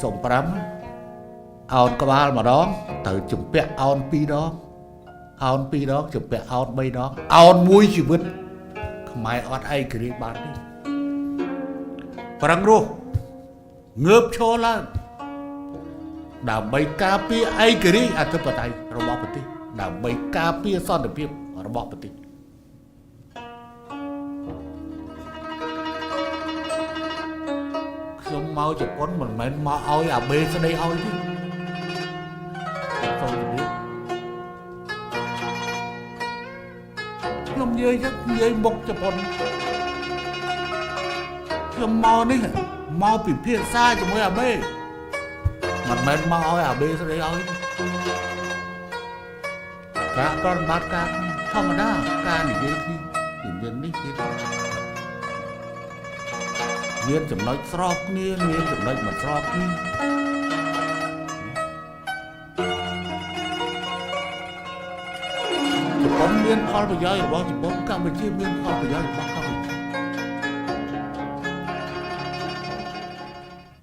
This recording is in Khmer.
សុំ5អោនក្បាលម្ដងត្រូវជំពាក់អោន2ដងអោន2ដងជំពាក់អោន3ដងអោនមួយជីវិតខ្មែរអត់ឯករាជ្យបានទេប្រឹងរស់ងើបឈរឡើងដើម្បីការពារឯករាជ្យអធិបតេយ្យរបស់ប្រទេសដើម្បីការពារសន្តិភាពរបស់ប្រទេសខ្ញុំមកជប៉ុនមិនមែនមកឲ្យអាបេស្ដីឲ្យទេសូមជម្រាបខ្ញុំនិយាយចឹងនិយាយមុខជប៉ុនខ្ញុំមកនេះមកពិភាក្សាជាមួយអាបេមិនមែនមកឲ្យអាបេស្ដីឲ្យទេការប្រតិបត្តិការធម្មតាការនិយាយគ្នាវាមាននេះទៀតមានចំណុចស្របគ្នាមានចំណុចមិនស្របគ្នាជប៉ុនមានផលប្រយោជន៍របស់ជប៉ុនកម្ពុជាមានផលប្រយោជន៍របស់